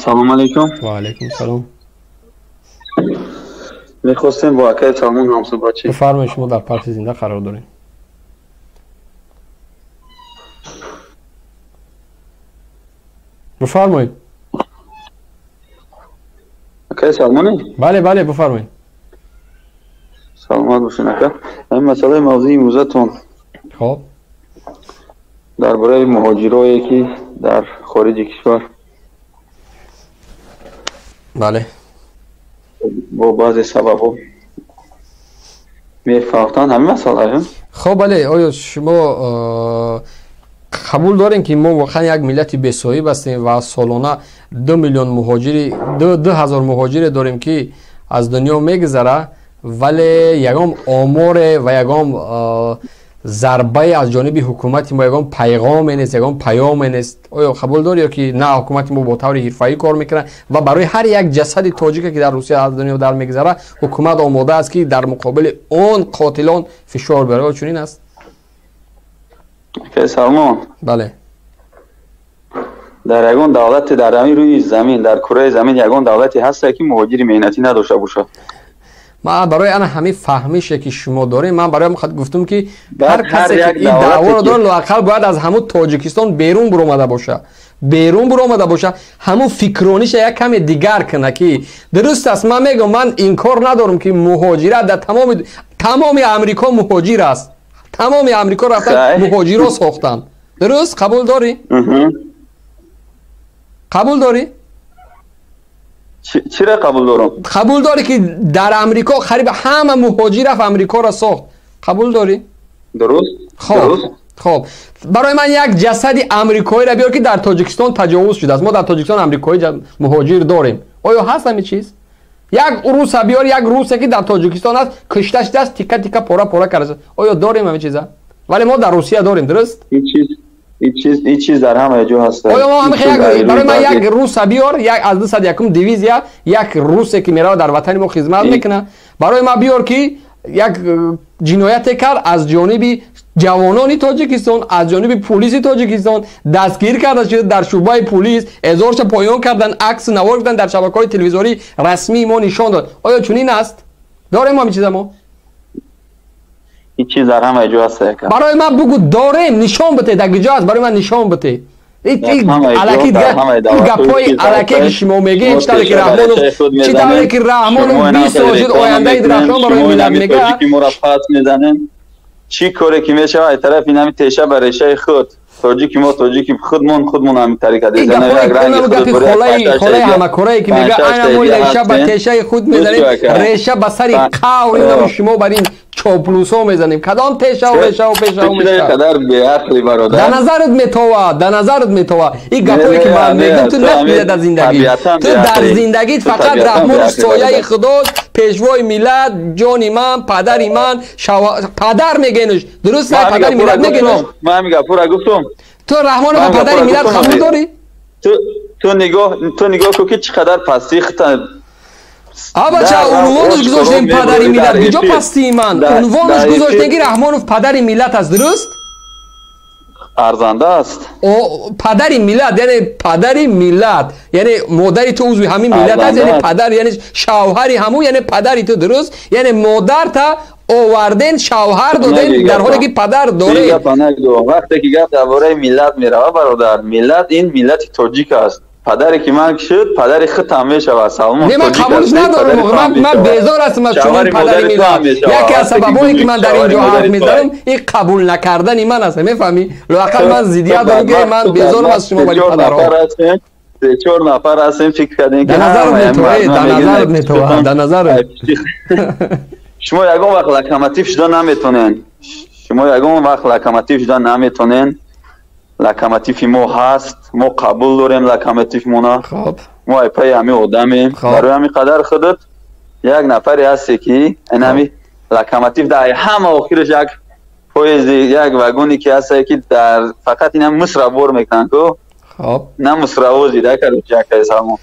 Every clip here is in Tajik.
Салом алейкум. Ва алейкум салом. Мехостем бо акаи Салмон ҳамсӯҳбат шем. Бифармоед, шумо дар пахши зинда қарор доред. Бифармоед. Акаи Салмоне? Бале, бале, бифармоед. Саломат бошед, ака. Ҳамин масъалаи мавзӯи имрӯзатон. Хоб. Дар бораи муҳоҷирое ки дар хориҷи кишвар бале бо баъзе сабабҳо мефавтанд, ҳамин масъала. Хоб, бале, оё шумо қабул дорем ки мо воқеан як миллати бесоҳиб ҳастем ва солона 2 миллион муҳоҷири 2000 муҳоҷире дорем ки аз дунё мегузара, вале ягон оморе ва ягон зарбае аз ҷониби ҳукумати мо, ягон пайғоме нест, ягон паёме нест. Оё қабул дорӣ ё ки на, ҳукумати мо бо таври ҳирфаӣ кор мекунад ва барои ҳар як ҷасади тоҷике ки дар Русия аз дунё дар мегузара, ҳукумат омода аст ки дар муқобили он қотилон фишор биёрад? Оё чунин аст? Салмон. Бале. Дар ягон давлате дар ҳамин рӯи замин, дар кураи замин ягон давлате ҳаст ки муҳоҷири меҳнатӣ надошта бошад? Ман барои ана ҳамин фаҳмише ки шумо дорем, ман барои гуфтам ки ҳар касе ки ин даъворо дорад, лоақал бояд аз ҳамун Тоҷикистон берун буромада боша, берун буромада боша, ҳамун фикрониша як каме дигар кана ки дуруст аст. Ман мегӯям, ман инкор надорам ки муҳоҷират дар тамоми Амрико муҳоҷир аст, тамоми Амрико рафтан муҳоҷиро сохтанд. Дуруст, қабул дорӣ? Қабул дорӣ? Чира қабул дорам? Қабул дорӣ ки дар Амрико қариб ҳама муҳоҷир рафт Амрикоро сохт? Қабул дорӣ? Дуруст. Хоб, хоб, барои ман як ҷасади амрикоиро биёр ки дар Тоҷикистон таҷовуз шудааст. Мо дар Тоҷикистон амрикоӣ муҳоҷир дорем. Оё ҳаст ҳамин чиз? Як руса биёр, як русе ки дар Тоҷикистон аст, кушта шудааст, тика тика пора пора карда. Оё дорем ҳамин чиза? Вале мо дар Русия дорем, дуруст? Ин чиз дар ҳама ҷо ҳаст. Оё мо ҳамин барои ман як руса биёр, як аз 201 дивизия, як русе ки меравад дар ватани мо хизмат мекунад, барои ман биёр ки як ҷинояте кард аз ҷониби ҷавонони Тоҷикистон, аз ҷониби пулиси Тоҷикистон дастгир карда шуд дар шӯъбаи пулис, эзорша поён кардан, акс навор карданд, дар шабакаҳои телевизории расмии мо нишон дод. Оё чунин аст? Дорем ҳамин чиза мо? Ин чиз дар ҳама ҷо ҳаст. Барои ман бугӯ дорем, нишон бите, дар куҷо аст, барои ман нишон бите. Гапҳои алаке ки шумо мегӯед, чӣ тавре ки Раҳмонов, чӣ тавре ки Раҳмонов 20 сол шуд ояндаи дурахшон барои миллат мегӯяд. Моро пас мезанем, чӣ коре ки мешавад аз тарафи ин ҳамин теша ба решаи худ. Тоҷики мо, тоҷики худмон, худмон ҳамин тариқа гапи холаи ҳамакорае ки мегӯяд ана мо реша ба тешаи худ мезанем, реша ба сари қаври намо шумо бар ин чоплусо мезанем. Кадом тешаву решаву пешаву мешавад? Дар назарат метовад, дар назарат метовад. Ин гапое ки ман мегӯям, ту нашнида дар зиндагӣ. Ту дар зиндагит фақат Раҳмону сояи худост, пешвои миллат, ҷони ман, падари ман, падар мегӯенш. Дуруст, падари миллат мегӯенш. Ман ҳамин гапро гуфтам. Ту Раҳмонро ба падари миллат қабул дорӣ? Ту нигоҳ кун ки чӣ қадар пастии худта. Абача, унвонаш гузоштем падари миллат. Куҷо пастии ман? Унвонаш гузоштем ки Раҳмонов падари миллат аст, дуруст? Арзанда аст. Падари миллат, яъне падари миллат, яъне модари ту узви ҳамин миллат аст, яъне падар, яъне шавҳари ҳамун, яъне падари ту, дуруст? Яъне модарта оварден, шавҳар доден, дар ҳоле ки падар доред. Вақте ки гап дар бораи миллат меравад, бародар, миллат ин миллати тоҷик аст. Падаре ки ман шуд, падари худам мешавад. Салмон, не, ман қабулш надорам. Ман безор ҳастам аз чунин падари миллат. Яке аз сабабҳое ки ман дар ин ҷо ҳарф мезанам, ин қабул накардани ман аст, мефаҳмӣ? Лоақал ман зиддият дорам ки ман безорам аз шумо вали падарҳо. Се-чор нафар ҳастем, фикр кардем ки дар назарат метовад, дар назарат метовад, дар назарат. Шумо ягон вақт локомотив шуда наметонед. Шумо ягон вақт локомотив шуда наметонед. Локомотиви мо ҳаст, мо қабул дорем локомотивмона. Мо ай пайи ҳамин одамем. Барои ҳамин қадар худат як нафаре ҳасте ки ин ҳамин локомотив дар ҳама охираш як поезди, як вагоне ки ҳасте ки дар фақат ин ҳам мисра бор мекунанд ку. На мисравози да короче, акаи Салмон.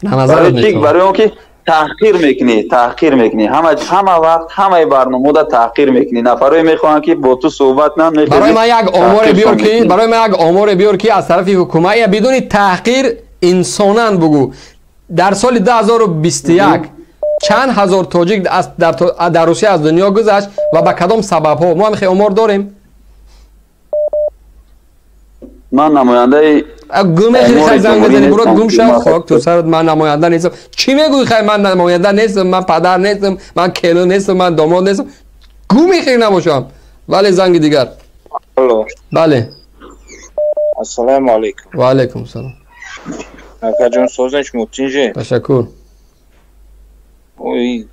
Барои он ки таҳқир мекунӣ, таҳқир мекунӣ. Ҳама вақт, ҳамаи барномаҳода таҳқир мекунӣ. Нафарое мехоҳанд ки бо ту суҳбат кунанд. Барои ман як оморе биёр ки, барои ман як оморе биёр ки аз тарафи ҳукумат бидуни таҳқир Инсонан бугӯ, дар соли 2021 чанд ҳазор тоҷик дар Русия аз дунё гузашт ва ба кадом сабабҳо? Мо ҳам хеле омор дорем. Ман намояндаи гум мехӯри, хай занг мезанӣ, буро гум шав, хок ту сарат. Ман намоянда нестам. Чӣ мегӯӣ? Хай, ман намоянда нестам, ман падар нестам, ман келин нестам, ман домод нестам. Гум мехӯри набошам. Бале, занги дигар. Бале. Ассалому алайкум. Ва алайкум салом. Акаҷон, созен шумо, тинҷе? Ташаккур. Ой,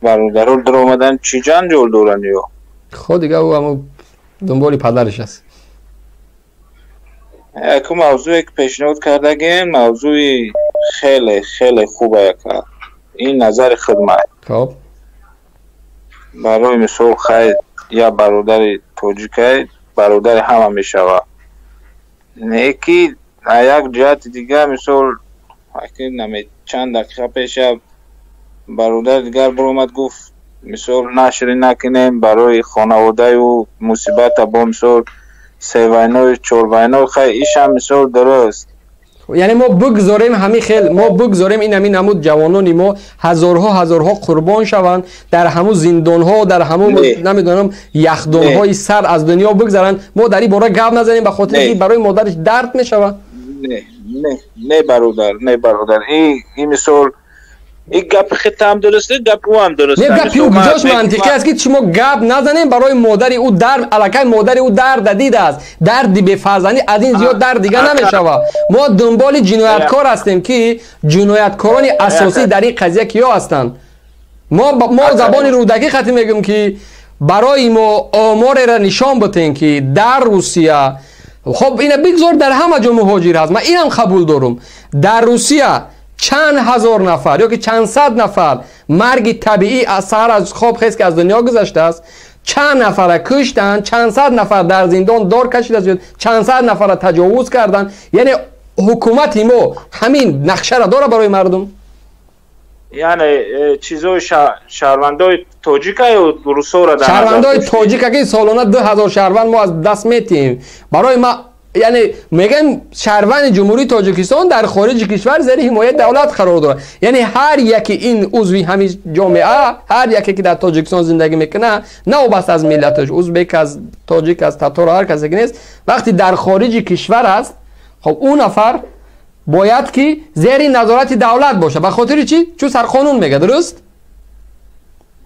бародаро даромадан, чӣ ҷанҷол доранд ё? Хо, дига ӯ ҳамо дунболи падараш аст. Яку мавзӯе ки пешниҳод кардагем, мавзӯи хеле хеле хуба, яка. Ин назари хидмат. Хоб. Барои мисол, хай, я бародари тоҷикай, бародари ҳама мешавад. Не ки як ҷиҳати дигар, мисол, чанд дақиқа пеша бародари дигар баромад, гуфт, мисол, нашри накунем барои хонаводаю мусибата бо, мисол, се вайной, чор вайной, хай, ишам, мисол, дуруст. Яъне мо бигзорем ҳамин хел, мо бигзорем ин ҳамин намуд ҷавонони мо ҳазорҳо ҳазорҳо қурбон шаванд, дар ҳамун зиндонҳо, дар ҳамун, намедонам, яхдонҳои сар аз дунё бигзаранд, мо дар ин бора гап назанем, ба хотире ки барои модараш дард мешавад? Не, не, не, бародар, не, бародар, ин мисол, ин гапи худтам дуруст, гапи ӯ ҳам дуруст. Не, гапи ӯ куҷош мантиқӣ аст, ки шумо гап назанем барои модари ӯ? Дард аллакай модари ӯ дарда дидааст. Дарди бефарзандӣ аз ин зиёд дард дига намешавад. Мо дунболи ҷинояткор ҳастем, ки ҷинояткорони асосӣ дар ин қазия киё ҳастанд. Мо забони рӯдакӣ хатӣ мегӯем, ки барои мо омореро нишон битем, ки дар Русия, хоб, ина бигзор, дар ҳама ҷо муҳоҷир ҳаст, ман инам қабул дорум, дар Русия чанд ҳазор нафар ё ки чанд сад нафар марги табиӣ, аз саҳар аз хоб хест, ки аз дунё гузаштааст, чанд нафара куштанд, чанд сад нафар дар зиндон дор кашида шуд, чанд сад нафара таҷовуз карданд. Яъне ҳукумати мо ҳамин нақшаро дорад барои мардум? Яъне чизои шаҳрвандои тоҷика ё русоро? Шаҳрвандои тоҷика, ки солона 2000 шаҳрванд мо аз даст метиҳем. Барои ма, яъне мегӯем, шаҳрванди Ҷумҳурии Тоҷикистон дар хориҷи кишвар зери ҳимояи давлат қарор дорад. Яъне ҳар яке ин узви ҳамин ҷомеа, ҳар яке ки дар Тоҷикистон зиндагӣ мекунад, новобаста аз миллаташ, узбек аст, тоҷик аст, татор, ҳар касе ки нест, вақте дар хориҷи кишвар аст, хоб, ӯ нафар бояд ки зери назорати давлат бошад. Ба хотири чӣ? Чун сарқонун мега, дуруст?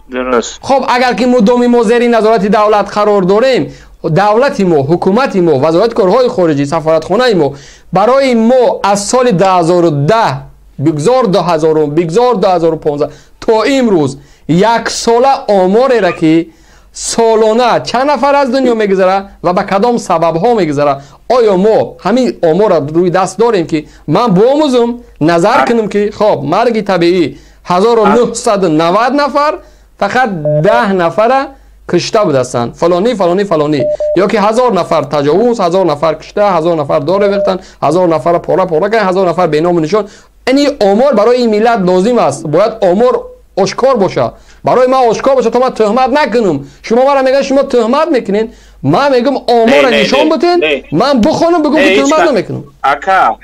Дуруст. Хоб, агар ки мудоми мо зери назорати давлат қарор дорем, давлати мо, ҳукумати мо, вазорати корҳои хориҷӣ, сафоратхонаи мо барои мо аз соли 2010, бигзор 2000, бигзор 2015, то имрӯз яксола омореро, ки солона чанд нафар аз дунё мегузарад ва ба кадом сабабҳо мегузарад, оё мо ҳамин оморро рӯи даст дорем, ки ман биомӯзум, назар кунам, ки хоб, марги табиӣ 1990 нафар, фақат 10 нафара кушта будастанд фалонӣ, фалонӣ, фалонӣ, ё ки 1000 нафар таҷовуз, 1000 нафар кушта, 1000 нафар дор рехтанд, 1000 нафара пора пора карданд, 1000 нафар беному нишон? Ини омор барои ин миллат лозим аст. Бояд омор ошкор бошад, барои ман ошкор бошад, то ман тӯҳмат накунам. Шумо мара мегӯяд, шумо тӯҳмат мекунед. Ман мегӯям, оморро нишон битен, ман бихонам, бигӯм, ки тӯҳмат намекунам. Ака,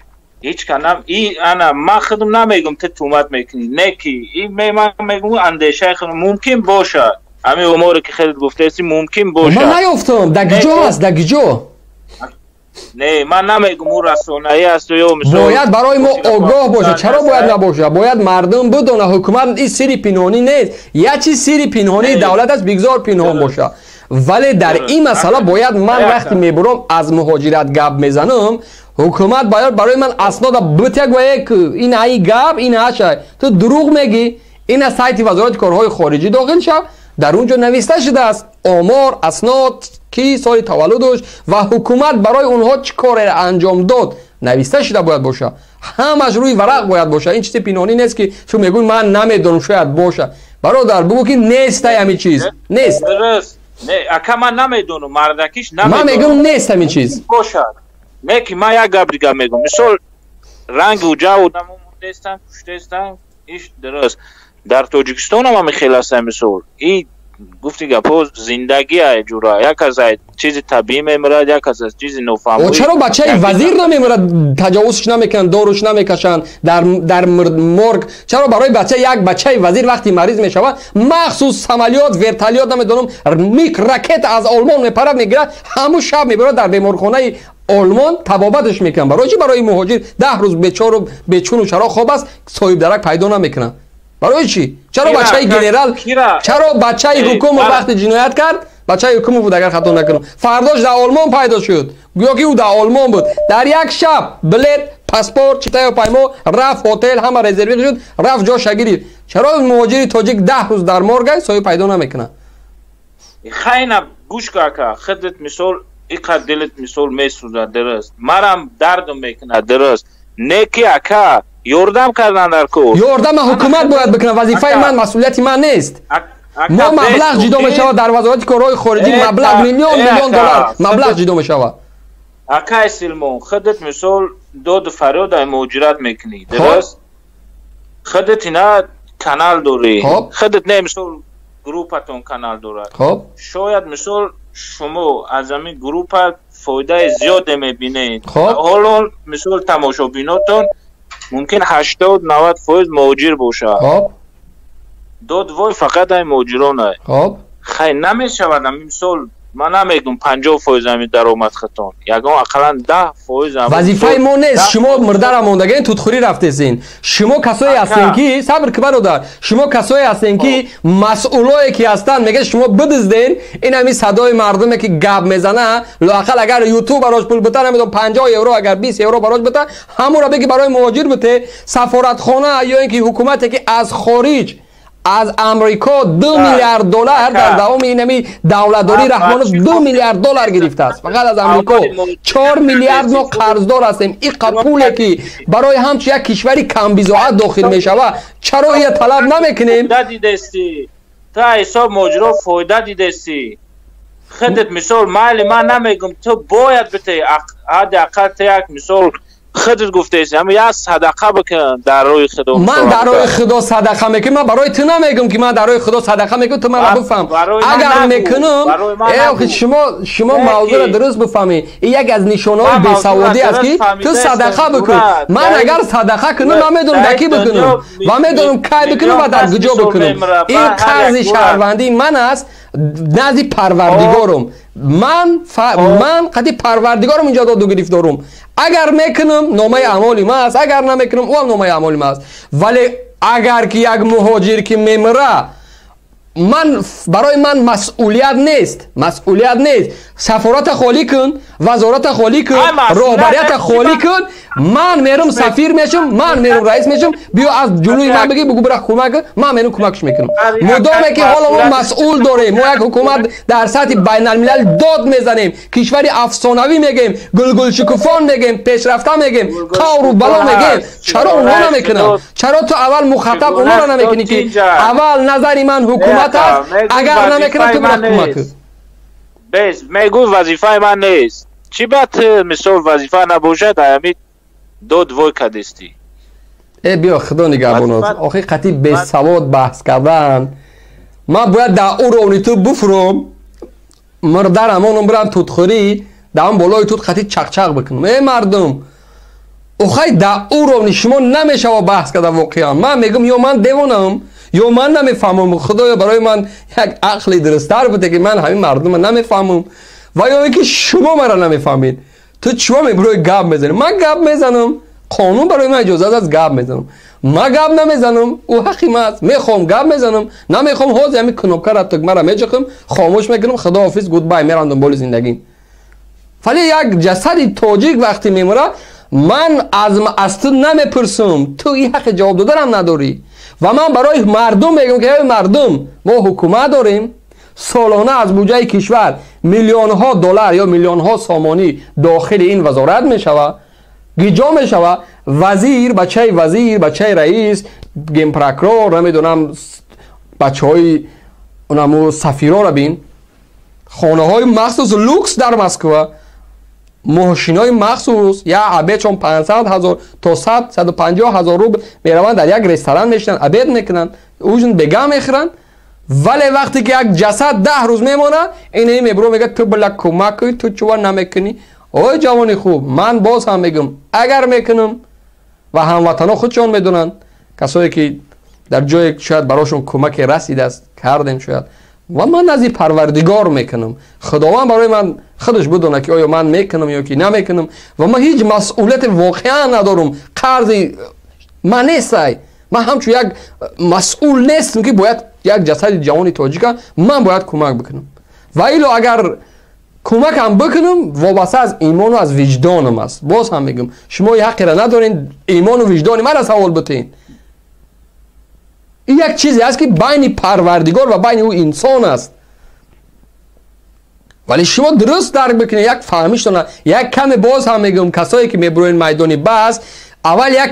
ҳеҷ канам и ана ман худам намегӯм, ту тӯҳмат мекунӣ, не, ки ман мегӯм андешаи худам, мумкин бошад ҳамин оморе ки хеле гуфтаисти, мумкин бошад. Ман наёфтам, дар киҷо аст, дар киҷо? Не, ман намегӯм ӯ расонаӣ аст ё Бояд барои мо огоҳ бошад. Чаро бояд набошад? Бояд мардум бидонад. Ҳукумат, ин сирри пинҳонӣ нест. Як чиз сирри пинҳонии давлат аст, бигзор пинҳон бошад, вале дар ин масъала бояд ман вақте мебурам, аз муҳоҷират гап мезанам, ҳукумат бояд барои ман аснода битяг ва як ин ай гап ин аша, ту дурӯғ мегӣ, ина сайти вазорати корҳои хориҷӣ дохил шав, дар он ҷо нависта шудааст омор, аснод, ки соли таваллудаш ва ҳукумат барои онҳо чӣ коре анҷом дод, нависта шуда бояд бошад. Ҳамаш рӯи варақ бояд бошад. Ин чизи пинҳонӣ нест, ки ту мегӯй, ман намедонам, шояд бошад. Бародар, бигӯ, ки нестай, ҳамин чиз нест. Не, ака, ман намедонам, мардакиш. Ман мегӯм, нест ҳамин чиз. Бошад, не, ки ман як гап дига мегӯм. Мисол, ранги уҷа одамо мурдестан, куштестан, иш дуруст. Дар Тоҷикистон ҳам ҳамин хел ҳастан, мисол, и Гуфти гапо, зиндагӣ ай ҷура, як аз ай чизи табиӣ мемирад, як аз чизи нофаҳмӣ. Чаро бачаи вазир намемирад, таҷовузш намекунанд, доруш намекашанд дар морг? Чаро барои бача, як бачаи вазир вақти мариз мешавад, махсус самолёт, вертолёт, намедонам, мик ракета аз Олмон мепарад, мегирад, ҳамун шаб мебарад, дар беморхонаи Олмон табобаташ мекунанд? Барои чи барои муҳоҷир 10 рӯз бечору бечуну чаро хоб аст, соҳибдарак пайдо намекунанд? Барои чӣ? Чаро бачаи генерал, чаро бачаи Ҳукумов вақти ҷиноят кард, бачаи Ҳукумов буд, агар хато накунам, фардош дар Олмон пайдо шуд, гӯё ки ӯ дар Олмон буд. Дар як шаб билет, паспорт, читаю паймо, рафт, ҳотел ҳама резервӣ шуд, рафт, ҷоша гирифт. Чаро муҳоҷири тоҷик 10 рӯз дар моргай, соҳиб пайдо намекунад? Хайна, гӯш ка, ака, худат мисол иқад дилат мисол месӯзад, дуруст, марам дардм мекунад, дуруст, не ки, ака, ёрдам кардан дар кор. Ёрдама ҳукумат бояд бикунад, вазифаи ман, масъулияти ман нест. Мо маблағ ҷудо мешавад дар Вазорати корҳои хориҷӣ, маблағ миллион миллион доллар маблағ ҷудо мешавад. Акай Силмон, худат мисол доду фарёд ай муҳоҷират мекунӣ, дуруст, худат ина канал дорӣ, худат не, мисол группатон канал дорад, шояд мисол шумо аз ҳамин группа фоидаи зиёде мебинед. Ҳоло мисол тамошобинотон мумкин 80-90% муҳоҷир бошад, дод вой фақат ай муҳоҷиронай. Хай, намешавад, мисол ман намегум 50% ҳамин даромадхатон, ягон ақаллан 10%. Вазифаи мо нест. Шумо мурдара мондагин, тутхӯрӣ рафтесин. Шумо касое ҳастен ки, сабр ки, бародар, шумо касое ҳастен ки масъулое ки ҳастанд, мега шумо бидизден. Ин ҳамин садои мардуме ки гап мезана, лоақал агар Ютуб барош пул бита, намедонам, 50 евро, агар 20 евро барош бита, ҳамура беги барои муҳоҷир бите. Сафоратхона ё ин ки ҳукумате ки аз хориҷ, аз Амрико 2 миллиард доллар дар давоми инами давлатдории Раҳмонов 2 миллиард доллар гирифтааст фақат аз Амрико. 4 миллиард мо қарздор ҳастем. Иқа пуле ки барои ҳамчун як кишвари камбизоат дохил мешавад, чаро ия талаб намекунем? Та ҳисоб муҳоҷиро фоида дидестӣ худат. Мисол, майли, ман намегум ту бояд бите, ҳадди ақал ту як мисол худат гуфтаеси, ҳама як садақа бикун дар роҳи Худо. Ман дар роҳи Худо садақа мекунам. Ман барои ту намегум ки ман дар роҳи Худо садақа мекунам, ту мара бифаҳм. Агар мекунам, э, шумо мавзӯъро дуруст бифаҳмӣ. Ин як аз нишонаҳои бесаводӣ аст ки ту садақа бикун. Ман агар садақа кунам, ман медонам дар кӣ бикунам ва медонам кай бикунам ва дар куҷо бикунам. Ин қарзи шаҳрвандии ман аст назди Парвардигорум. Ман қади Парвардигорум инҷо доду гирифт дорум. Агар мекунам, номаи аъмоли ман аст, агар намекунам, ӯ ҳам номаи аъмоли ман аст. Вале агар ки як муҳоҷир ки мемира, ман барои ман масъулият нест, масъулият нест. Сафората холӣ кун, вазората холӣ кун, роҳбарията холӣ кун. Ман мерам, сафир мешам, ман мерам, раис мешам. Биё, аз ҷулӯи ман бигӣ, бугӯ бира кӯмак, ман мерам, кӯмакш мекунам. Мудоме ки ҳоло мо масъул дорем, мо як ҳукумат дар сатҳи байналмилал дод мезанем, кишвари афсонавӣ мегем, гулгулшукуфон мегем, пешрафта мегем, қавру бало мегем, чаро онҳо намекунанд? Чаро ту аввал мухаттаб онҳоро намекунӣ ки аввал назари ман ҳукумат аст, агар намекунад, ту бира кӯмак кун? Бес мегӯй, вазифаи ман нест. Чӣ бад, мисол, вазифа набошад, ҳами дод вой кадистӣ. Э, биё, Худо нигаҳбонот. Охи қатъи бесавод баҳс кардан, ман бояд дар уровни ту буфурам, мурдарамонам, бирам тутхӯрӣ, дар он болои тут қатъи чақчақ бикунам. Э, мардум, охай, дар уровни шумо намешава баҳс карда. Воқеан ман мегӯм, ё ман девонам, ё ман намефаҳмам. Худоё, барои ман як ақли дурусттар буде ки ман ҳамин мардума намефаҳмам ва ё ин ки шумо маро намефаҳмед. Ту чиво мебирои гап мезанӣ? Ман гап мезанам, қонун барои ман иҷозат аст, гап мезанам. Ман гап намезанам, ӯ ҳаққи ман аст. Мехоҳам, гап мезанам, намехоҳам, ҳозир ҳамин кнопкара, тугмара меҷиқам, хомӯш мекунам. Худоҳофиз, goodbye, мерам дунболи зиндагим. Вале як ҷасади тоҷик вақте мемирад, ман аз ту намепурсам, ту ин ҳаққи ҷавоб доданам надорӣ. Ва ман барои мардум мегӯям ки эй мардум, мо ҳукумат дорем, солона аз буҷаи кишвар миллионҳо доллар ё миллионҳо сомонӣ дохили ин вазорат мешавад, гиҷо мешавад. Вазир, бачаи вазир, бачаи раис, генпрокурор, намедонам, бачаҳои онаму сафирора бин, хонаҳои махсус, люкс дар Москва, мошинои махсус, як обедшон 500 ҳазор то 100, 150 ҳазор рубл. Мераванд, дар як ресторан мешинанд, обед мекунанд, ужин бега мехӯранд. Вале вақте ки як ҷасад 10 рӯз мемонад, ин мебуро мегӯяд, ту била кӯмак кунӣ, ту чува намекунӣ. Ой ҷавони хуб, ман боз ҳам мегӯям, агар мекунам, ва ҳамватанҳо худшон медонанд, касое ки дар ҷое шояд барошон кӯмаке расидааст, кардем шояд, ва ман назди Парвардигор мекунам. Худованд барои ман худаш бидонад, ки оё ман мекунам ё ки намекунам, ва ман ҳеҷ масъулияти воқеан надорам, қарзи ман нестай. Ман ҳамчун як масъул нестам, ки бояд як ҷасади ҷавони тоҷика ман бояд кӯмак бикунам. Ва ило агар кӯмакам бикунам, вобаста аз имону аз виҷдонам аст. Боз ҳам мегӯям, шумо ҳаққеро надоред имону виҷдони мара савол битеҳед. Ин як чизе аст, ки байни Парвардигор ва байни ӯ инсон аст. Вале шумо дуруст дарк бикунед, як фаҳмиштона, як каме, боз ҳам мегӯям, касое ки мебуроед майдони баҳс, аввал як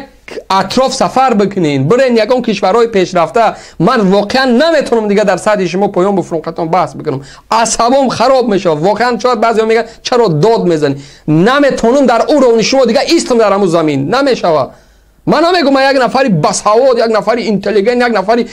атроф сафар бикунед, бирен ягон кишварҳои пешрафта. Ман воқеан наметавонам дига дар сатҳи шумо поён буфурум, баҳс бикунам, асабом хароб мешавад воқеан. Шояд баъзеҳо мегӯянд, чаро дод мезанӣ? Наметавонам дар уровни шумо дига истам, дар ҳамун замин намешавад. Ман намегӯям ман як нафари басавод, як нафари интеллигент, як нафари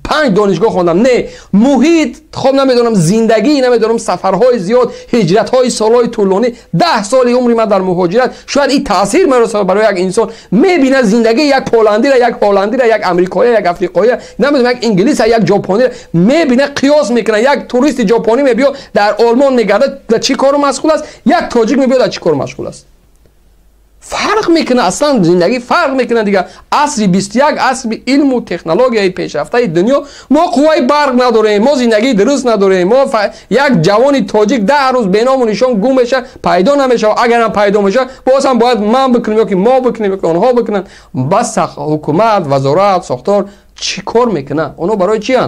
5 донишгоҳ хондам. Не, муҳит, хоб, намедонам, зиндагӣ, намедонам, сафарҳои зиёд, ҳиҷратҳои солҳои тӯлонӣ, 10 соли умри ман дар муҳоҷират, шояд ин таъсир мерасонад барои як инсон. Мебинад зиндагии як поландира, як ҳолландира, як амрикоя, як африқоя, намедонам, як инглиса, як ҷопонира мебинад, қиёс мекунад. Як туристи ҷопонӣ мебиёд, дар Олмон мегардад, дар чӣ кору машғул аст, як тоҷик мебиёд, дар чӣ кор машғул аст. Фарқ мекунад, аслан зиндагӣ фарқ мекунад. Дига асри 21, асри илму технологияи пешрафтаи дунё, мо қувваи барқ надорем, мо зиндагии дуруст надорем. Мо як ҷавони тоҷик 10 рӯз беному нишон гум мешавад, пайдо намешавад. Агарам пайдо мешавад, боз ҳам бояд ман бикунем ё ки мо бикунем, ё ки онҳо бикунанд. Бас ҳукумат, вазорат, сохтор чӣ кор мекунад? Онҳо барои чиянд?